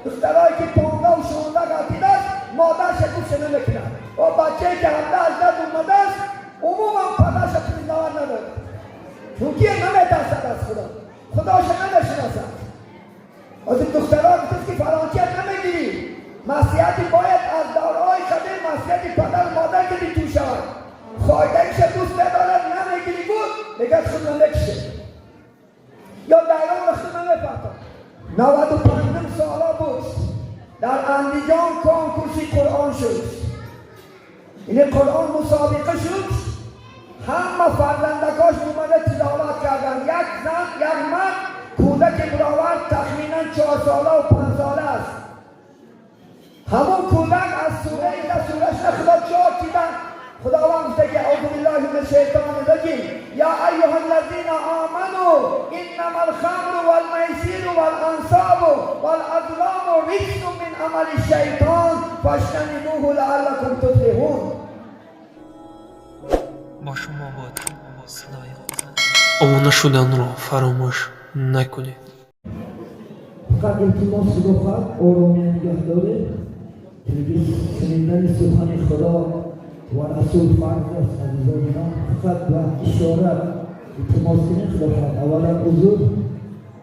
دخترایی که 15 و 16 قطیده است، مادرش گوش نمیکنه و بچه که 17 18 اومده است، عموما پدرش پریزاور نداره، چون که نمیترسد از خدا، خداش نمیشناسد. از این دخترها گفت که فلانچه نمیگیری. مسیحتی باید از دورهای قدیم مسیحتی پدر و مادر که تو شود فایده که دوست ندارد، نمیگیری بود، میگه خود نمیکشه یا در خود نمیپرتم. 95 سالا بود، در اندیجان کنکورسی قرآن شد، این قرآن مسابقه شد. همه فرزندکاش اومده تلاوت کردن. یک زن، یک مرد کودک برآورد، تخمینا 4 ساله و 5 ساله است. همون کودک از سوره ایده سورش خدا چهار چیدن. خداوند گفته که اعوذ بالله من الشیطان الرجیم، یا ایها الذین آمنوا انما الخمر والمیسر والانصاب والازلام رجس من عمل الشیطان فاجتنبوه لعلکم تفلحون. Бо шумо буд садои обуна шуданро фаромӯш накунед. Фақат илтимос, худо хоҳад, оромия нигоҳ доред, чунки шунидани сухани худо ва расул фарз аст. Азизони ман, фақат ба ишора илтимос кунед, худо хоҳад. Аввалан узр,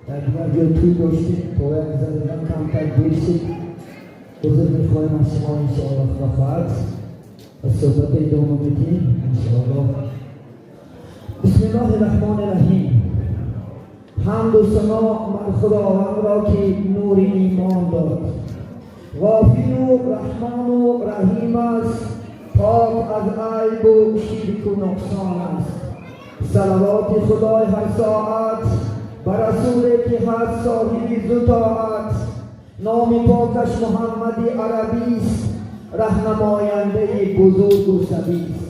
дар дигар ҷой тӯй доштем, то як задан камтар дер шуд. Узр мехоҳем аз шумо. Иншоалло, худо хоҳад, ва суҳбата идома медиҳем, иншоалло. Бисмиллоҳи раҳмони раҳим. Ҳамду сано мар худованд ро, ки нури имон дод. Ғофиру раҳмону раҳим аст, пок аз айбу ширку нуқсон аст. Салавоти худой ҳар соат ба расуле, ки ҳаст соҳиби зу тоат. Номи покаш Муҳаммади арабист, раҳнамояндаи бузургу сабист.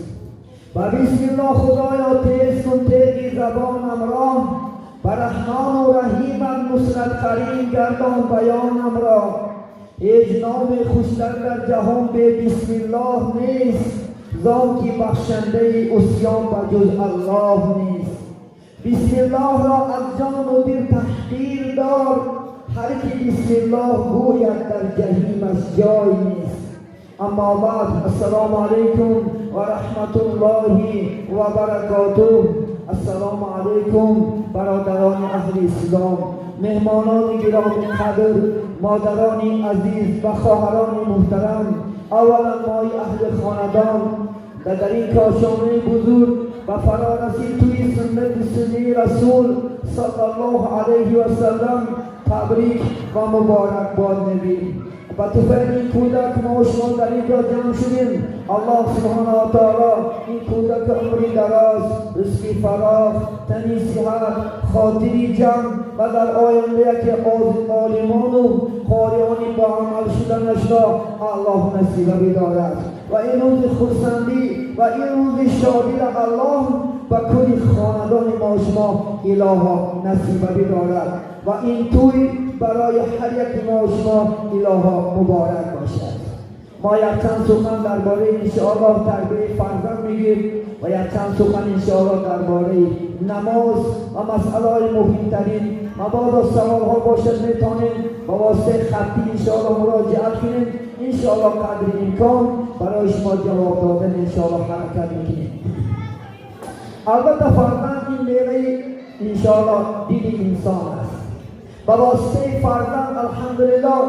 Ба бисмиллоҳ, худоё, тез кун теғи забонам ро. Ба раҳмону раҳимат нусрат қарин гардон баёнам ро. Ҳеҷ номи хуштар дар ҷаҳон бе бисмиллоҳ нест, зон ки бахшандаи усён ба ҷуз Аллоҳ нест. Бисмиллоҳро аз ҷону дил таҳқир дор, ҳар ки бисмиллоҳ гӯяд, дар ҷаҳимаш ҷой нест. Аммо баъд, ассалому алайкум ва раҳматуллоҳи ва баракотуҳ. Ассалому алайкум, бародарони аҳли ислом, меҳмонони гироми қадр, модарони азиз ва хоҳарони муҳтарам. Аввалан мои аҳли хонадон дар ин кошонаи бузург ба фарорасид тӯи суннати суннии расул саллаллоҳу алайҳи васаллам табрик ва муборакбод мебинем. Ба туфайли ин кӯдак мо шумо дар ин ҷо ҷамъ шудем. Аллоҳ субҳана ва таоло ин кӯдак умри дароз, ризқи фарох, тани сиҳат, хотири ҷамъ ва дар оянда яке олимону қориёни боамал шуданашро Аллоҳ насиба бидорад ва ин рӯзи хурсандӣ ва ин рӯзи шодиро Аллоҳ ба кулли хонадони мо шумо илоҳо насиба бидорад ва ин тӯй барои ҳар яки мо шумо илоҳо муборак бошад. Мо якчанд сухан дар бораи, иншоаллоҳ, тарбияи фарзанд мегӯем ва якчанд сухан, иншоаллоҳ, дар бораи намоз ва масъалаҳои муҳимтарин. Мабодо саволҳо бошад, метавонем ба воситаи хаттӣ, иншоаллоҳ, муроҷиат кунем. Иншоаллоҳ, қадри имкон барои шумо ҷавоб додан, иншоаллоҳ, ҳаракат мекунем. Албатта, фарзанд ин меваи, иншоаллоҳ, дили инсон аст. Ба воситаи фарзанд, алҳамдулиллоҳ,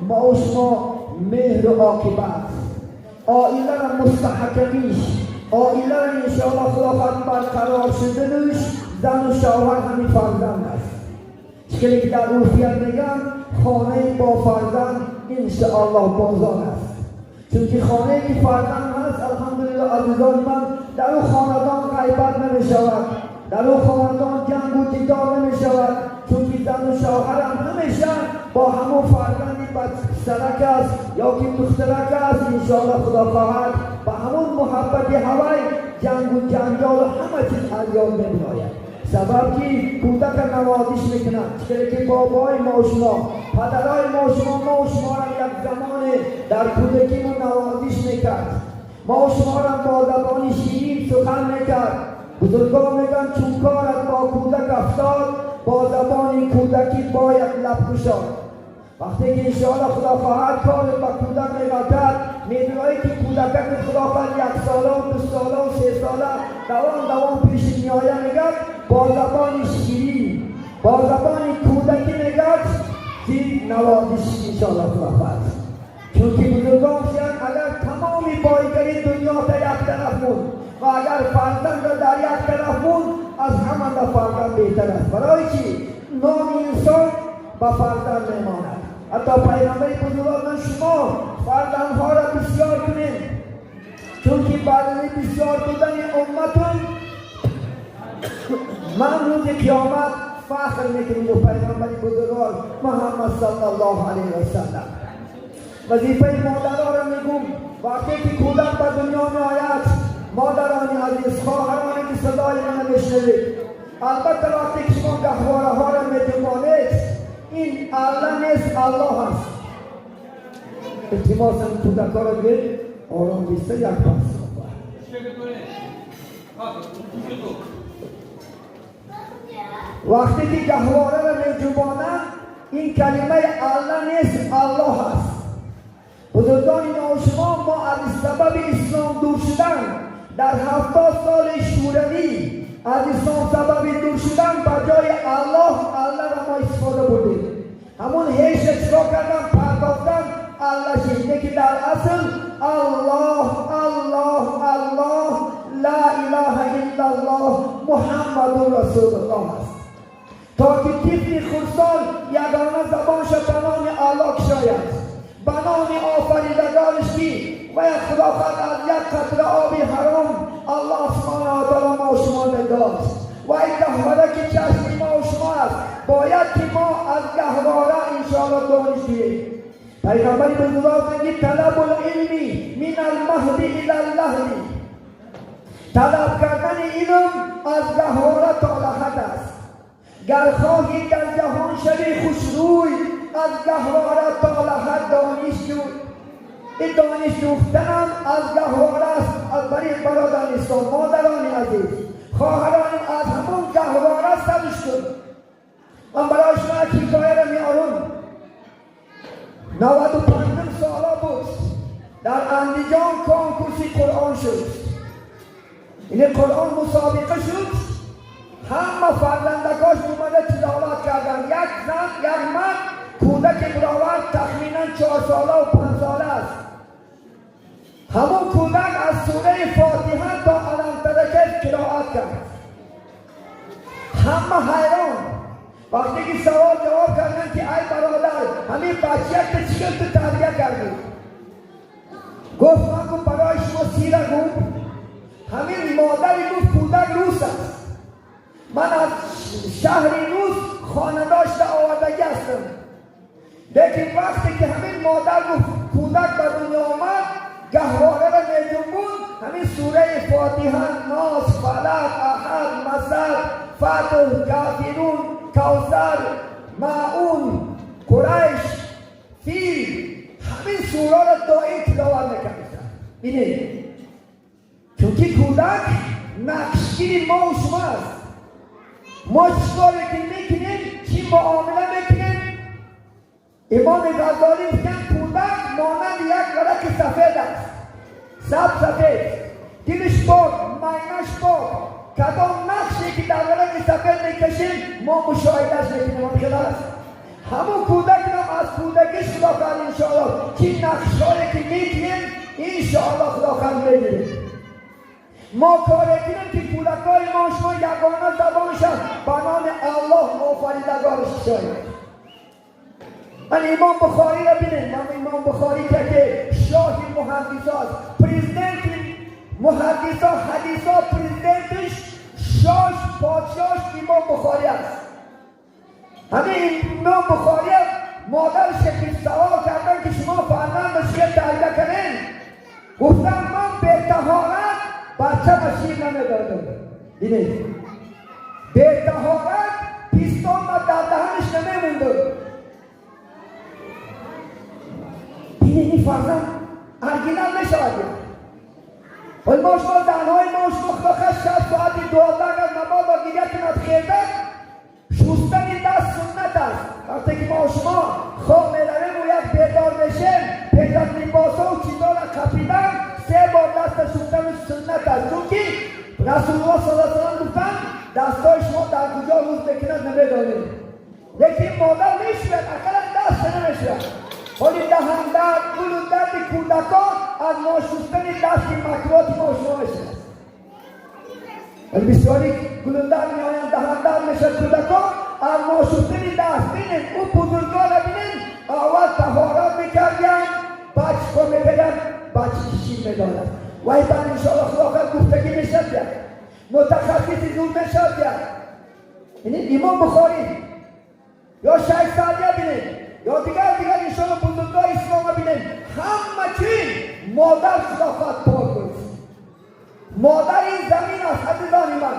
мо шумо меҳру оқибат, оиларо мустаҳкамиш, оиларо, иншоаллоҳ, худо барқарор шудануш, зану шавҳар ҳамин фарзанд аст. Чикеле ки дар урфият мегӯянд, хонаи бо фарзанд, иншоаллоҳ, бозор аст. Чунки хонае ки фарзанд ҳаст, алҳамдулиллоҳ, азизони ман, дар ӯ хонадон ғайбат намешавад, дар ӯ хонадон ҷангу ҷидол намешавад, чунки зану шавҳарам ҳамеша бо ҳамон фарзанди писарак аст ё ки духтарак аст, иншоаллоҳ, худо хоҳад, ба ҳамон муҳаббати ҳавай ҷангу ҷанҷолу ҳама чиз аз ёд мебирояд. Сабаб ки кӯдака навозиш мекунад. Чире ки бобои мо шумо, падарои мо шумо, мо шуморо як замоне дар кӯдакимон навозиш мекард, мо шуморо бо забони ширин сухан мекард. Бузургон мегӯянд, чун корат бо кӯдак афтод, бо забони кӯдакӣ бояд лаб кушод. Вақте ки иншоалло Худо хоҳад кор ба кӯдак меғалтад, медоноӣ ки кӯдакак Худо хоҳад 1 сола, 2 сола, 3 сола давом давом пеши меоя, мегӯяд бо забони ширин, бо забони кӯдакӣ мегӯяд, ки навозиш иншоалло Худо хоҳад. Чунки бузургон гуфтанд, агар тамоми бойгарии дунё дар як тараф монд ва агар фарзандро дар як тараф монд, аз ҳамада фарзанд беҳтар аст. Барои чӣ? Номи инсон ба фарзанд мемонад. Ҳатто пайғамбари бузургвор ман шумо фарзандҳоро бисёр кунем, чунки баъди бисёр будани умматун ман рӯзи қиёмат фахр мекунем, гуфт пайғамбари бузургвор Муҳаммад саллаллоҳу алайҳи васаллам. Вазифаи модараро мегӯм. Вақте ки кӯдак ба дунё меояд, модарони азиз, хоҳароне ки садои мана мешунавед, албатта, вақте ки шумо гаҳвораҳоро метумонед, ин Алла нест, Аллоҳ аст. Илтимосам, кӯдакҳоро гир ором биста як пас. Вақте ки гаҳвораро меҷубонанд, ин калимаи Алла нест, Аллоҳ аст. Бузургони мо, шумо, мо аз сабаби ислом дур шудан дар 70 соли шӯравӣ, аз ислом сабаби дур шудан, ба ҷои Аллоҳ Алларо мо истифода бурдем. Ҳамон ҳеша чикор кардан, пардохтан, Алла шид, ки дар асл Аллоҳ, Аллоҳ, Аллоҳ, ла илаҳа иллаллоҳ, Муҳаммадун расулуллоҳ аст. То ки тифли хурдсол ягона забонша ба номи Аллоҳ кушояд, ба номи офаридагориш, ки ва Худо хоҳад аз як қатра оби ҳаром Аллоҳ субҳонаҳу ва таъоло мо шумо дод. Ва ин гаҳвора ки чашми мо шумо аст, бояд ки мо аз гаҳвора иншоалло дониш гирем. Пайғамбари бузургвор мегӯяд: талабул илми мин алмаҳди ила лаҳди. Талаб кардани илм аз гаҳвора то лаҳд аст. Гар хоҳӣ дар ҷаҳон шави хушрӯй, аз гаҳвора то лаҳд дониш ҷӯй. Ин дониш ҷӯфтанам аз гаҳвора аст. Аз барои бародарони ислом, модарони азиз, хоҳарони, аз ҳамон гаҳвора сарш кун. Ман барои шумо як ҳикояро меорам. 95-ум сола буд, дар Андиҷон конкурси Қуръон шуд, ини Қуръон мусобиқа шуд. Ҳама фарзандакош омада тиловат карданд. Як зан, як мард кӯдаке баровард, тахминан 4 солаву 5 сола аст. Ҳамон кӯдак аз сураи Фотиҳа то Алам тара кайф қироат кард. Ҳама ҳайрон. Вақте ки савол ҷавоб карданд, ки ай бародар, ҳамин бачаякта чӣ хел ту тарбия кардӣ? Гуфт: ман, гуфт, барои шумо сира гум. Ҳамин модари, гуфт, кӯдак рус аст, ман аз шаҳри рус хонадошта овардагӣ ҳастам. Лекин вақте ки ҳамин модар, гуфт, кӯдак ба дунё омад, гаҳвораро меҷунбунд, ҳамин сураи Фотиҳа, Нос, Фалақ, Аҳад, Масад, Фатҳ, Кафирун, Кавсар, Маун, Қурайш, Фил, ҳамин сураро доим тиловат мекард. Бинед, чунки кӯдак нақшгири мо шумо аст. Мо чӣ коре ки мекунем, чӣ муомила мекунем. Имоми Ғазолӣ гуфтанд, кӯдак монанди як варақи сафед аст, саб сафед, дилиш пок, майнаш пок. Кадом нақше ки дар варақи сафед мекашем, мо мушоҳидаш мекунем. Ҳамхел аст ҳамун кӯдакро аз кӯдакиш Худо хоҳад иншоалло чӣ нақшҳое ки мекунем, иншоалло Худо хоҳад мегирем. Мо коре кунем, ки кӯдакҳои мо шумо ягона забонша ба номи Аллоҳ офаридагориш кушояд. Ман Имом Бухориро бинем. Ман Имом Бухорӣ, ки шоҳи муҳаддисо аст, президенти муҳаддисо, ҳадисо, президентиш, шош, подшош Имом Бухорӣ аст. Ҳамин Имом Бухорӣ модарш ки савол кардан, ки шумо фарзандаш ки тарбия кардем, гуфтам: ман бетаҳорат бачама шир намедодам. Бинед, бетаҳорат пистонма дар даҳаниш намемондам. Бинед, ин фарзанд оригинал мешавад. Ҳол мо шумо, занҳои мо шумо, худохоҳ, шаб соати 12 агар мабодо гиря кунад, хезад, шӯрбо Шустани даст суннат аст. Вақте ки мо шумо хоб меравем ва як бедор мешем, пеш аз либосҳо чизоро қапидан се бор даста шустани суннат аст, чунки Расулуллоҳ саллаллоҳу алайҳи васаллам гуфтанд: дастҳои шумо дар куҷо рӯз мекунад, намедонед. Лекин модар мешӯяд, ақаллан даст намешӯяд. Ҳоли даҳандард, гулу дарди кӯдакон аз ношустани дасти макрӯҳи мо шумо мешавад. Вале бисёри гулудард меоянд, даҳандард мешавад кӯдакон аз ношустани даст. Бинед, ӯ бузургона бинед, аввал таҳорат мекардиянд, баъд чикор мекардиянд? Баъд чӣ шир медоданд. Вай баъд иншоалло худо хоҳад гуфтагӣ мешавад, як мутахассиси зуд мешавад. Як бинед, Имом Бухорӣ ё Шайх Саъдия бинед, ё дигар дигар иншоалло бузургои ислома бинед, ҳама чӣ модар худо хоҳад пок буд. Модар ин замин аст, азизони ман.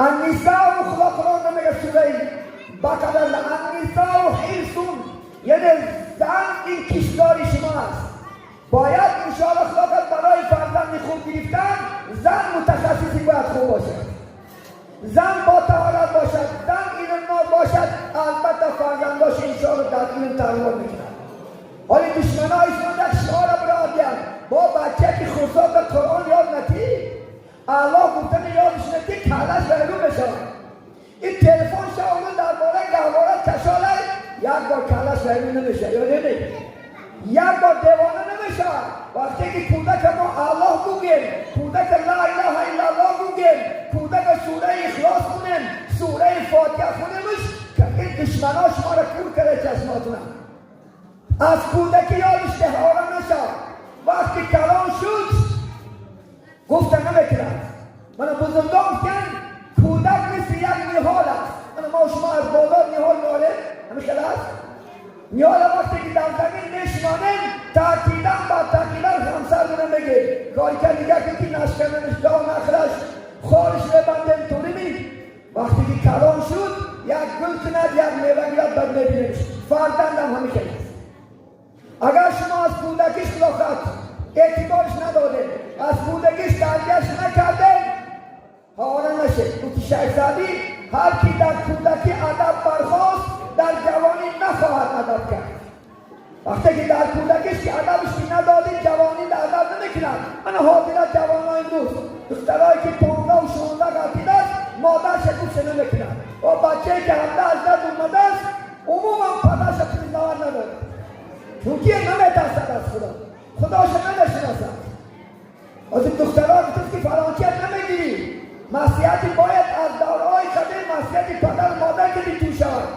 النساء, худо Қуръон намега, сураи Бақара: النساء حرث, яъне зан ин киштори шумо аст. Бояд иншоалло худо хоҳад барои фарзанди хуб гирифтан зан мутахассиси бояд хуб бошад, зан бо таҳорат бошад, зан илмнок бошад, албатта фарзандош иншоалло дар илм тарбият мекунад. Ҳоли душманои ислом як шиора биродиянд: бо бача ки хурсод ба Қуръон ёд натӣ, Аллоҳ гуфтани ёдиш натӣ, каллаш вайрон мешавад. Ин телефон шавону дар бораи гаҳвора кашолай, як бор каллаш вайрон намешавад ё не? Як бор девона намешавад. Вақте ки кӯдака мо Аллоҳ гугем, кӯдака ла илаҳа иллаллоҳ гугем, кӯдака сураи Ихлос хунем, сураи Фотиҳа хунемш, ин душмано шуморо кур карда чашмотуна. Аз кӯдакӣ ёдиш таҳора нашавад, вақти калон шуд, гуфта намекунад. Мана бузургон гуфтанд, кӯдак мисли як ниҳол аст. Мана мо шумо аз бозор ниҳол меорем, ҳамин хел аст. Ниҳола вақте ки дар замин мешинонем, таъкидан ба таъкидан ҳамсармона мегем, кори ка нигоҳ кун, ки нашкананаш, дов нахӯраш, хориш мебандем, турими. Вақте ки калон шуд, як гул кунад, як мева гирад, баъд мебинемш. Фарзандам ҳамин хел аст. Агар шумо аз кӯдакиш худохоҳад эътиборш надодем, аз кӯдакиш тарбияш накардем, ҳора нашед. Гуфти Шайх Саъдӣ: ҳар ки дар кӯдакӣ адаб бархост, дар ҷавонӣ нахоҳад адаб кард. Вақте ки дар кӯдакиш ки адабш ки надодӣ, ҷавонӣ дар адаб намекунад. Мана ҳозира ҷавонои имрӯз, духтарое ки 15-16 ғалтидааст, модарша гӯша намекунад. Ва бачае ки 17-18 омадааст, умуман падарша признавать надорад, чунки наметарсад аз Худо, Худоша намешиносад. Ҳозир духтарон гуфтанд, ки фалончият намегирӣ. Маслиҳати бояд аз давраҳои қадим маслиҳати падару модар ки ту шавад.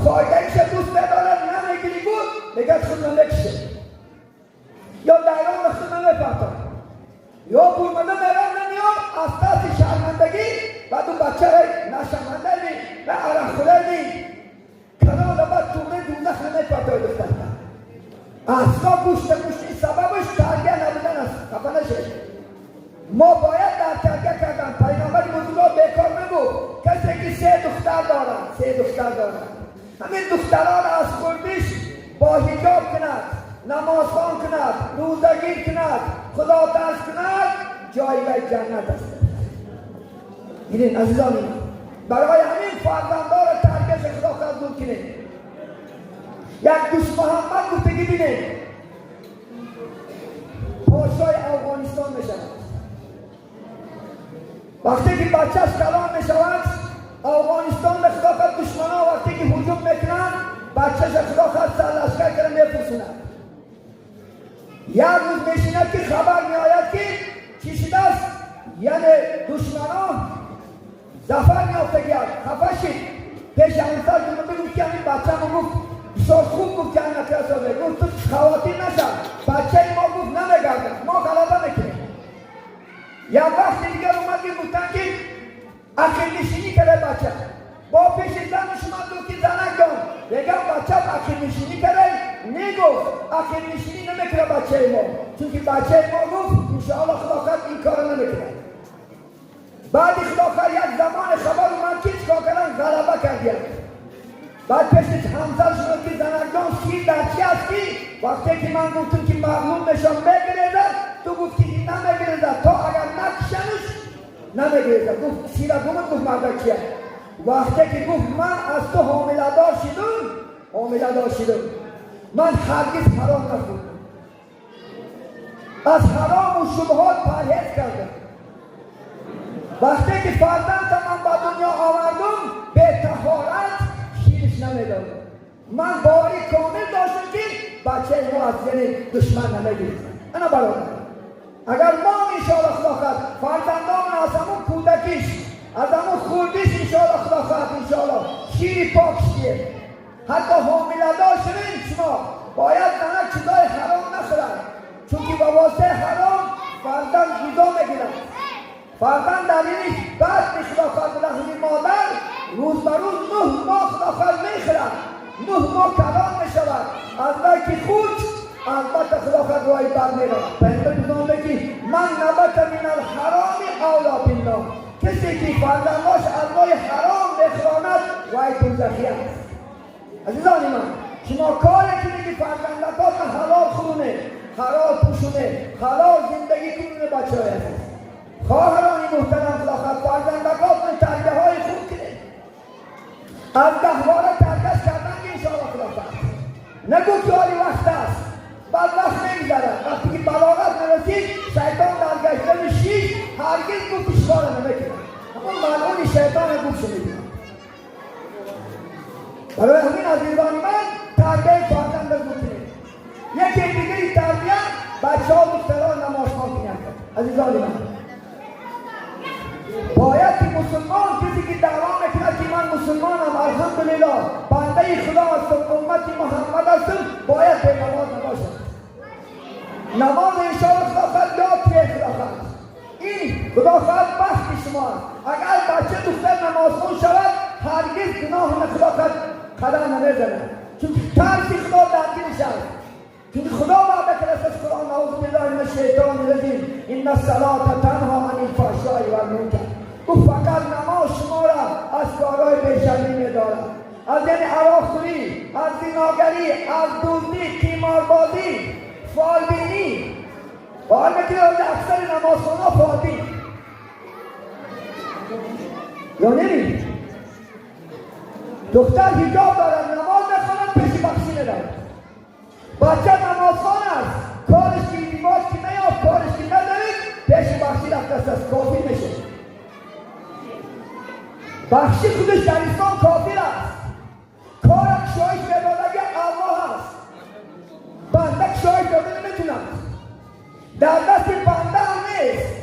Фоидаиша дӯст медорад, намегирӣ гуфт, мегӯяд, худро мекушед ё дайрон худ намепартад, ё бурмада мерам, намеём аз тарси шармандагӣ. Баъду бачаро нашамандани ва арақхӯрани канона баъд туме дӯзах намепартои. Духтарта асло гӯшта гӯшти сабабаш тарбия набудан аст. Хафа нашед, мо бояд дар тарбия кардан. Пайғамбари бузургвор бекор набуд. Касе ки се духтар дорад, се духтар дорад, ҳамин духтарон аз хурдиш бо ҳиҷоб кунад, намозхон кунад, рӯзагир кунад, худотарс кунад, ҷои вай ҷаннат аст. Бинед, азизони ман, барои ҳамин фарзандоро тарбияша худо хоҳад зуд кунед. Як Дӯст Муҳаммад гуфтагӣ, бинед, подшоҳи Афғонистон мешавад. Вақте ки бачаш калон мешавад, Афғонистон ба худо хоҳад душманон вақте ки ҳуҷум мекунанд, бачаша худо хоҳад сарлашкар кара мепурсунад. Як рӯз мешинад, ки хабар меояд, ки чӣ шудааст, яъне душманон зафар меёфтагианд. Хафа шид, пеши ҳамсар бигуфт, ки ҳамин бачамо гуфт, бисёр хуб гуфт, ки анакасозе гуфт, ту хавотир нашав, бачаи мо гуфт, намегардад, мо ғалаба мекунем. Як вақти дигар омад, ки гуфтанд, ки ақибнишинӣ карда бача. Бо пеши зану шума гуфт, ки занак ҷон, мегам, бача ақибнишинӣ карда. Негуфт, ақибнишинӣ намекунад бачаи мо, чунки бачаи мо гуфт, иншоалло худо хоҳад ин корро намекунад. Баъди худо хоҳад як замоне хабар омад, ки чикор кардан, ғалаба кардиянд. Баъд пеши ҳамсар шуд, ки занакҷон, сир дар чи аст, ки вақте ки ман гуфтам, ки мағлуб мешавам, мегирезад, ту гуфт, ки намегирезад, то агар накушанаш намегирезад. Гуфт, сира гумад. Гуфт, мардак чия? Вақте ки гуфт ман аз ту ҳомиладор шидум, ҳомиладор шидум, ман ҳаргиз ҳаром нахӯрдам, аз ҳарому шубҳот парҳез кардам. Вақте ки фарзанда ман ба дунё овардум, бетаҳорат шириш намедодам. Ман бовари комил доштам, ки бачаи мо аз зани душман намегирифт. Ана бародар, агар мо иншоалло худо хоҳад фарзандонро аз ҳамун кӯдакиш, аз ҳамун хурдиш, иншоалло худо хоҳад, иншоалло шири пок шием, ҳатто ҳомиладор шавем, шумо бояд занак чизои ҳаром нахӯрад, чунки ба воситаи ҳаром фарзанд ғизо мегирад. Фарзанд дар ини баъд худо хоҳад раҳми модар рӯз ба рӯз 9 моҳ худо хоҳад мехӯрад, 9 моҳ калон мешавад. Аз вай ки хурд, албатта худо хоҳад роҳи бад меравад. Пайғамбар гуфтонда, ки من نبت من الحرام أولى بالنار. کسی که فرزنداش از راه حرام بخواند، وای دوزخی است. عزیزان من، شما کاری کنید که فرزنداتون حلال خونه، حلال پوشونه، حلال زندگی کنونه. بچه های عزیز، خواهران محترم، خدا فرزنداتون تربیه های خوب کنید. از گهواره تربیت کردن که انشاءالله خدا نگو که حالی وقت است، بعد وقت نمیذارد. وقتی که بلاغت نرسید، شیطان در گشتن شیش هرگز گفت اشکال نمیکنه. همون ملعون شیطان گفت شمیدید. برای همین عزیزان من، تربیه فرزند رو کنید. یکی دیگه تربیه بچه ها، دختران نماز کنند. عزیزان من، باید که مسلمان، کسی که دعوا میکند که من مسلمانم، الحمدلله، بنده خدا هستم، امت محمد هستم، باید به نماز نباشد. نماز انشاءالله خدا خواهد یاد که خدا خواهد این خدا خواهد بخت شما است. اگر بچه دختر نماز خون شود، هرگز گناه خدا خواهد قدم نمیزند، چون ترس خدا در دلش است، چون خدا وعده کرده است از قرآن: اعوذ بالله من الشیطان الرجیم، ان الصلاة تنها عن الفحشاء والمنکر. او فقط نماز شما را از کارهای بیشرمی میدارد، از یعنی عراقخوری، از زناگری، از دزدی، قماربازی، فالبینی. باور میکنید اکثر نمازخوان‌ها فالبین یا نمی؟ دختر حجاب دارد، نماز میخواند، پیش بخشی ندارد. بچه نمازخوان است، کارش که لباس که نیافت، کارش که ندارید، پیش بخشی رفته است، از کافر میشه. بخشی خودش در اسلام کافر است. کار کشایش بدادگی الله است، بنده کشایش داده نمیتونم، در دست بنده هم نیست.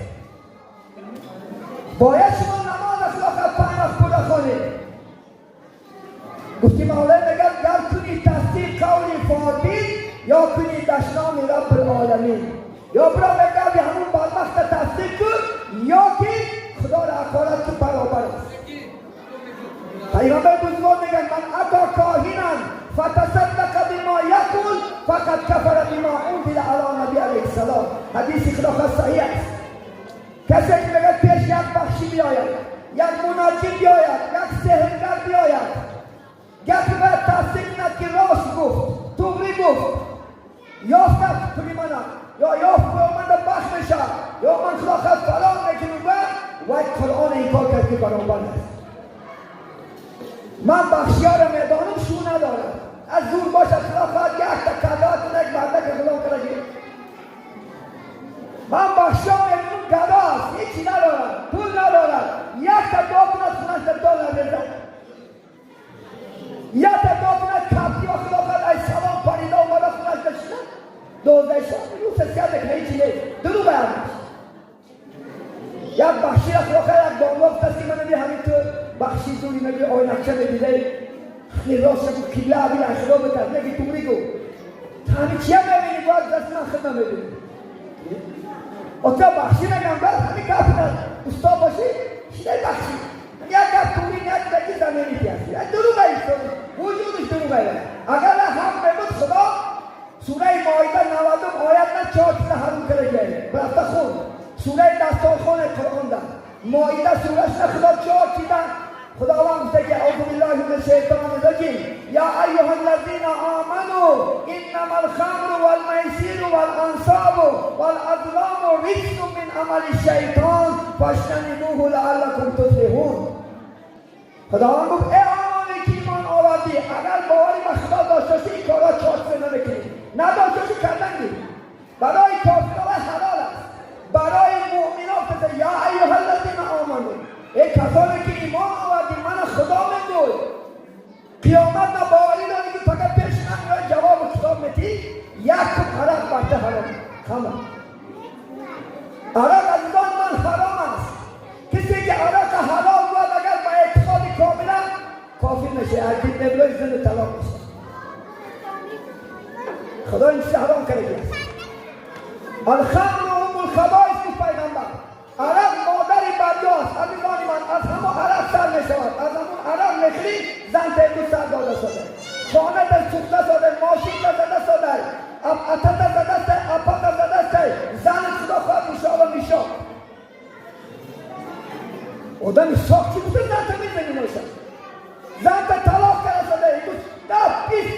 باید شما نماز اخلاق پنج وقت خدا خوانید. گفتی مولا میگه گر کنی تصدیق قول فالبین، یا کنی دشنام رب العالمین. یا برا میگه همون بدبخت تصدیق کن، یا که خدا را حقارت کن، برابر است. پیغمبر بزرگوار میگن: من أتى كاهنا فتصدق بما يقول فقد كفر بما أنزل على نبي علیه السلام. حدیث خدا صحیح است. کسی که میگه پیش یک بخشی بیاید، یک منجم بیاید، یک سحرگر بیاید، گپی باید تصدیق کند که راست گفت، طغری گفت، یافت پولی منم یا یافت پول من بخش میشه یا من خدا خواهد فلان میکنم و قرآن این کار کرد که برابر است. من بخشیار میدانم، شو ندارم، از زور باشد خدا خواهد یک تا کدات یک مرده که خدا کرده. من بخشیار میدونم، گدا است، هیچی ندارم، پول ندارم، یک تا دعا کند خونش در دلار میزد، یک تا دعا کند کبدی و خدا خواهد ای سلام پریده اومده خونش بشینه 12 شب یوسف سیاد میکنه. هیچی نیست، دروغ همش. یک بخشی را خدا خواهد یک بانو گفت که من همین تو بخشی زوری نگی آینکچه میدیده خیلی راست گفت قبله عبیل از خدا بترس نگی توری گفت همین چیه میبینی باید دست من خود نمیبینی. اتیا بخشی نگم باید همین گپ استا باشی شده بخشی یک گپ توری یک بگی زمینی پیاسی یک دروغ ایست، وجودش دروغ ایست. اگر حق میبود، خدا سوره مائده 90 آیت نه چهار چیز حرام کرده گه رفته خون سوره دستارخوان قرآن ده مائده سورهش نه خدا چهار چیز خداوند گفته که: اعوذ بالله من الشیطان الرجیم، یا ایها الذین آمنوا انما الخمر والمیسر والانصاب والازلام رجس من عمل الشیطان فاجتنبوه لعلکم تفلحون. خداوند گفت ای آنانی که ایمان آوردی، اگر باوری به خدا داشته باشی این کارا چهار چیز نمیکنی، نداشته باشی کردن گیری. برای کافرها حلال است، برای مؤمنان گفته یا ایها الذین آمنوا، ای کسانی که ایمان آوردی، من خدا میگوی قیامت نه باوری داری که فقط پیش من میای جواب کتاب میدی. یک عرق بر حرام، خمر عرق عزیزان من حرام است. کسی که عرق حلال بود اگر با اعتقاد کاملا کافر میشه، اگه نبلوی زن طلاق میشه. خدا این چیز حرام کرده است. الخمر ام الخبائث پیغمبر، عرق مادر بدی است. عزیزان من از همون عرق سر میشود، از همون عرق میخوری زن تیتو سر داده شده، خانه در سوخته شده، ماشین زده شده، اتت زده شده، اپت زده شده، زن خدا خواهد انشاءالله میشد. آدم ساخت چی بوده زن تا میزنی نوشد زن تا طلاق کرده شده. امروز 10 20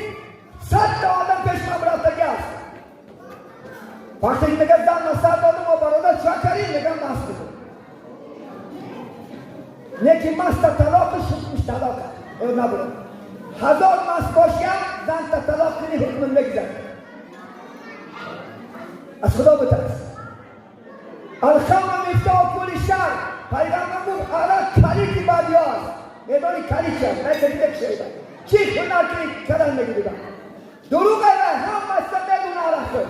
100 تا آدم پیش من رفتگی است. وقتی که میگه زن من سر دادم و برادر چه کردی، میگم مست بودم. یکی مست طلاقش حکمش طلاق است، نبود هزار مست باشیم زن تا طلاق کنی حکم میگذره. از خدا بترس. الخمر مفتاح کل شر. پیغمبر گفت عرق کلیدی بدی است. میدانی کلید چیست؟ نه کلید یک چی هنر کنی کردن میگیری دروغ هم اصلا میدونه عرق خور،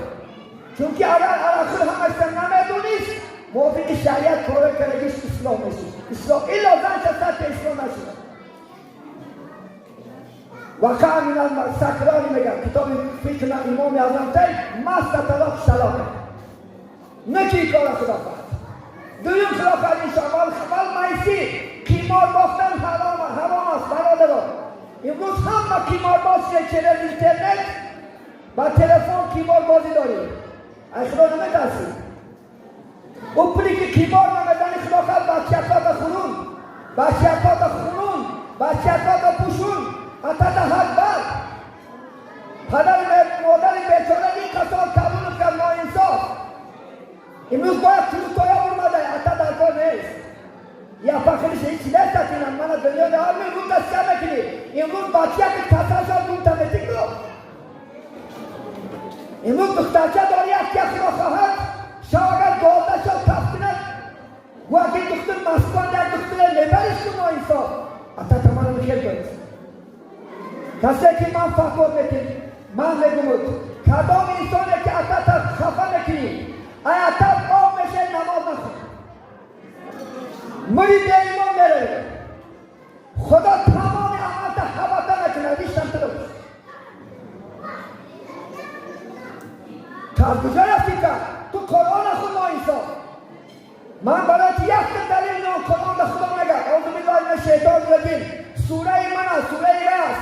چون که اگر عرق خور هم اصلا نمیدونیست موافق شریعت کار کردگیش اصلاح میشه. اصلاح الا زن چه سطح اصلاح نشده. وقع من سکرانی میگم کتاب فکر امام اعظم تی مست طلاق طلاق نه که کار خدا خواهد. دویم خدا خواهد انشاءالله والمیسر قیمار باختن حرام حرام است برادران. امروز همه قیمار بازی چرا اینترنت با تلفن قیمار بازی داریم، از خدا نمیترسیم. او پولی که قیمار نمیزنی خدا خواهد بچه‌ها خونون، بچه‌ها خونون، بچه‌ها پوشون، حتی حد بر پدر مادر بیچاره این قصار قبول کرد ناانصاف. امروز باید تروتایا برمده حتی در کار نیست. یا فخرش هیچ نیست اینم من دنیا ده هر می رو دست نکنی. امروز بچه که کسا شد رو تمیزی کو. امروز دخترچه داری یک که خدا خواهد شاگر گالده شد تفت کند و اگه دختر مسکان یک دختر لبرش کن ناانصاف. حتی تمام خیلی دارست. کسی که من فتوا میکنم من میگم کدام انسانی که اتت خفه میکنی ای اتت آب میشه نماز نخون مری به ایمان میره خدا تمام عملت حبطه نکنه ریشتم تو باشه. تا از کجا رفتی که تو قرآن خود ناانصاف. من برای یک دلیل نام قرآن به خدا میگم اعوذ بالله من الشیطان الرجیم. سوره من است، سوره است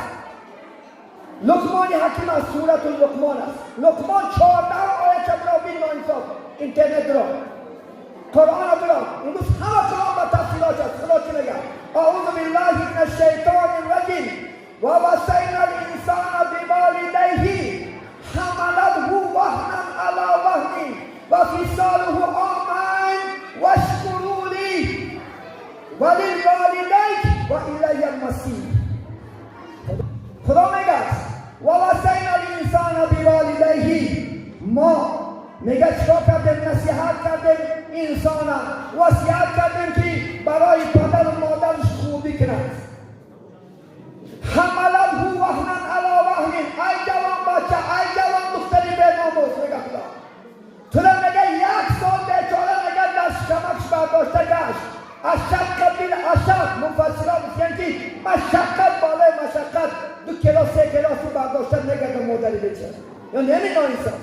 لقمان حکیم است، سورة لقمان است. لقمان 14 آیه چه برا بین ناانصاف اینترنت را قرآن برا امروز همه قرآن با تفصیلات است. خدا چی میگه؟ اعوذ بالله من الشیطان الرجیم و وصینا الانسان بوالدیه حملته وهنا علی وهن و فصاله عامین واشکروا لی وللوالدیک و الی المصیر. خدا میگه و وصینا الانسان بوالدیه، ما میگه چیکار کردیم؟ نصیحت کردیم انسان، وصیت کردیم که برای پدر و مادرش خوبی کند. حملته وهنا علی وهن، ای جوان بچه، ای جوان دختری به ناموس، میگه خدا تو را میگه یک سال بیچاره میگه در شکمش برداشته گشت. اشق بالاشق، مفسران میگن که مشقت بالای مشقت، 2 کیلو 3 کیلو سو برداشته میگه مادری بیچاره یا نمیدونی انسان.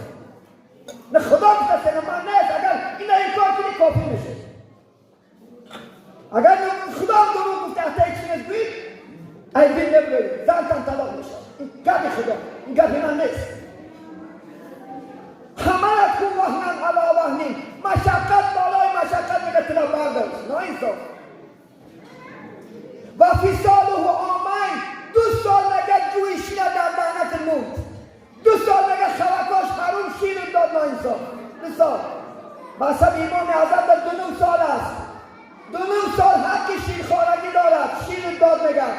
نه خدا گفته نه من نیست. اگر اینا این کار کنی کافی میشه. اگر خدا دروغ گفته حتی هیچ چیز بگویی ای بین نبگویی زن طلاق میشه. این گپ خدا، این گپ من نیست. حملته وهنا علی وهن، مشقت بالای مشقت میگه تو را برداشت نه انسان. و فصاله عامین، 2 سال میگه جوی شیر در دهنت موند، 2 سال میگه خوکاش حروم شیر داد نه انسان. 2 سال مذهب امام اعظم در 2.5 سال است. 2.5 сол ҳаққи ширхорагӣ дорад, шир дод мегад.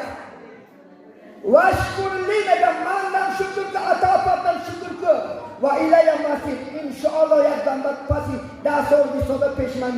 واشكر لي мегам, манам шукр ку, ато фардам, шукр ку. وإلي المصير. Иншоалло, як дам паси 10 сол, 20 сола пеш ман.